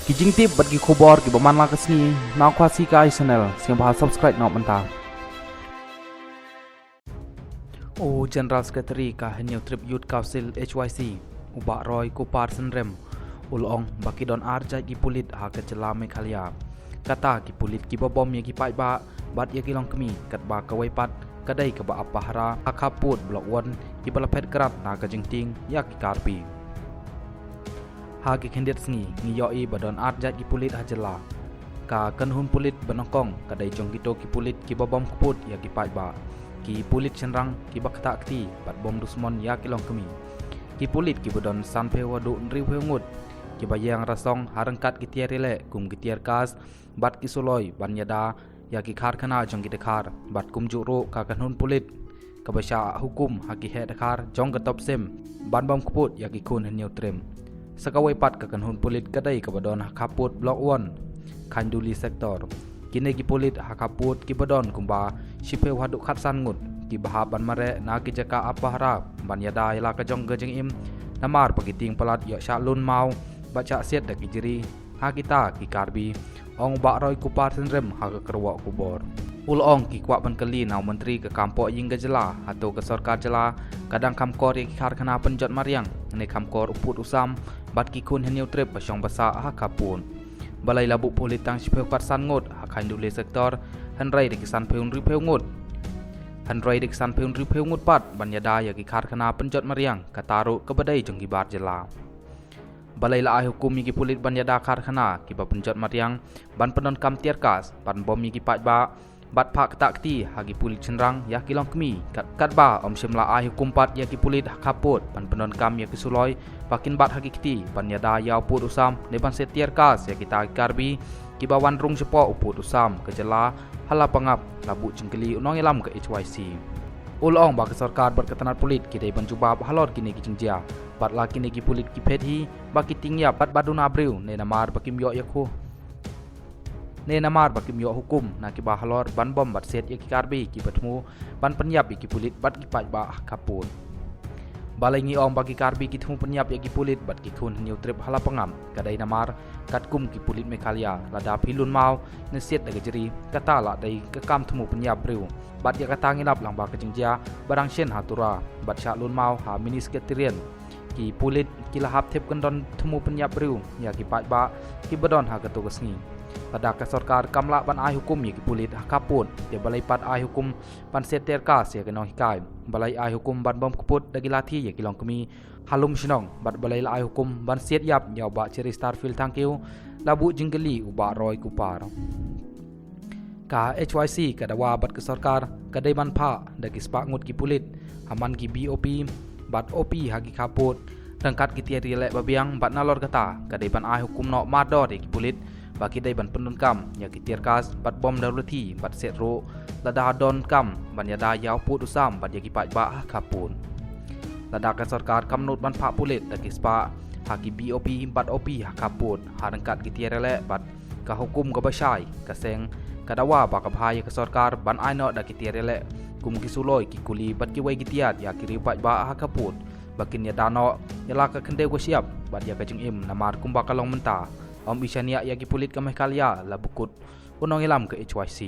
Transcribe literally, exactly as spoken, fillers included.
Ki jingtip bad ki khubor kiba man la ka sngi na Khasi Kai Channel, sngewbha subscribe noh mynta. U General Secretary ka Hynñiewtrep Youth Council, H Y C, u Bah Roy Kupar Synrem, u la ong ba ki don ar jait ki pulit ha ka jylla Meghalaya. Kata ki pulit kiba bom ïa ki paidbah bad ïa ki longkmie, katba kawei pat ka dei kaba ap pahara ha khappud Block One, kiba la phet krat na ka jingtieng ïa ki Karbi. Ha ki khyndiat sngi ngi ïohi ba don ar jait ki pulit ha jylla. Ka kynhun pulit ba nyngkong ka dei jong kito ki pulit kiba bom kput ïa ki paidbah. Ki pulit shynrang kiba ktah kti bad bom dusmon ïa ki longkmie. Ki pulit kiba don sanphew haduh hynriewphew ngut, kiba ïeng rasong ha ryngkat ki tiar ïaleh kum ki tear gas bad ki suloi ban ïada ïa ki karkhana jong ki dkhar, bad kumjuh ruh ka kynhun pulit kaba shah hukum ha ki heh dkhar jong ka Topsem ban bom kput ïa ki khun Hynñiewtrep. Sa kawei pat ka kynhun pulit ka dei kaba don ha khappud Block One, Khanduli Sector. Kine ki pulit ha khappud kiba don kumba shiphew haduh khatsan ngut, kiba hap ban mareh na ki jaka ap pahara ban ïada ïa la ka jong ka jingim, namar ba ki tieng palat ïoh shah lun maw bad shah siat da ki jri ha kita ki Karbi, ong Bah Roy Kupar Synrem ha ka kyrwoh khubor. U la ong ki kwah ban kylli na u Myntri ka kam pohïing ka jylla, hato ka sorkar jylla ka dang kham kor ïa ki karkhana pynjot mariang ne kham kor u pud u sam bad ki khun Hynñiewtrep ba shong ba sah ha khappud. Balei la buh pulit tang shiphew khatsan ngut ha Khanduli Sector, hynrei da ki sanphew hynriewphew ngut, hynrei da ki sanphew hynriewphew ngut pat ban ïada ïa ki karkhana pynjot mariang, kata ruh kaba dei jong ki bar jylla. Balei la ai hukum ïa ki pulit ban ïada karkhana kiba pynjot mariang ban pyndonkam tear gas ban bom ïa ki paidbah bad phah ktah kti ha ki pulit shynrang ïa ki longkmie, kat, katba ym shym la ai hukum pat ïa ki pulit ha khappud ban pyndonkam ïa ki suloi ba kin bat ha ki kti ban ïada ïa u pud u sam ne ban siat tear gas ïa kita ki Karbi kiba wan rung shapoh u pud u sam ka jylla ha la pangap, la buh jingkylli u nongïalam ka H Y C. U la ong ba ka sorkar bad ka tnat pulit ki dei ban jubab halor kine ki jingjia, bad la kine ki pulit ki phet hi ba ki tieng ïap bad ba duna briew ne namar ba kim ïoh ïa khu, ne namar ba kim ïoh hukum na kiba halor ban bom bad siat ïa ki Karbi kiba thmu ban pynïap ïa ki pulit bad ki paidbah ha khappud. Balei ngi ong ba ki Karbi ki thmu pynïap ïa ki pulit bad ki khun Hynñiewtrep ha la pangap? Ka dei namar katkum ki pulit Meghalaya, lada phi lun maw ne siat da ka jri, kata la dei ka kam thmu pynïap briew. Bad ïa kata ngi lap lang ba ka jingjia ba dang shen ha Tura bad shah lun maw ha Mini Secretariat. Ki pulit ki la hap thep kyndon thmu pynïap briew ïa ki paidbah kiba don ha kato ka sngi. Lada ka sorkar kam lah ban ai hukum ïa ki pulit ha khappud, te balei pat ai hukum ban siat tear gas ïa ki nonghikai? Balei ai hukum ban bom kput da ki lathi ïa ki longkmie ha lum shnong, bad balei la ai hukum ban siat ïap ïa u Bah Cheristerfield Thangkhiew, la buh jingkylli u Bah Roy Kupar. Ka H Y C ka dawa bad ka sorkar ka dei ban phah da ki spah ngut ki pulit ha man ki B O P bad O P ha ki khappud ryngkat ki tiar ïaleh ba biang, bad nalor kata ka dei ban ai hukum noh mardor ïa ki pulit ba ki dei ban pyndonkam ïa ki tear gas bad bom daw lathi bad siat ruh lada donkam ban ïada ïa u pud u sam bad ïa ki paidbah ha khappud. Lada ka sorkar kam nud ban phah pulit da ki spah ha ki B O P bad O P ha khappud ha ryngkat ki tiar ïaleh bad ka hukum kaba shai, ka seng ka dawa ba ka bha ïa ka sorkar ban ai noh da ki tiar ïaleh kum ki suloi, ki kuli bad kiwei ki tiar ïa ki riew paidbah ha khappud ba kin ïada noh ïa la ka khyndew ka shyiap bad ïa ka jingim, namar kumba ka long mynta ym i shaniah ïa ki pulit ka Meghalaya, la bukut u nongïalam ka H Y C.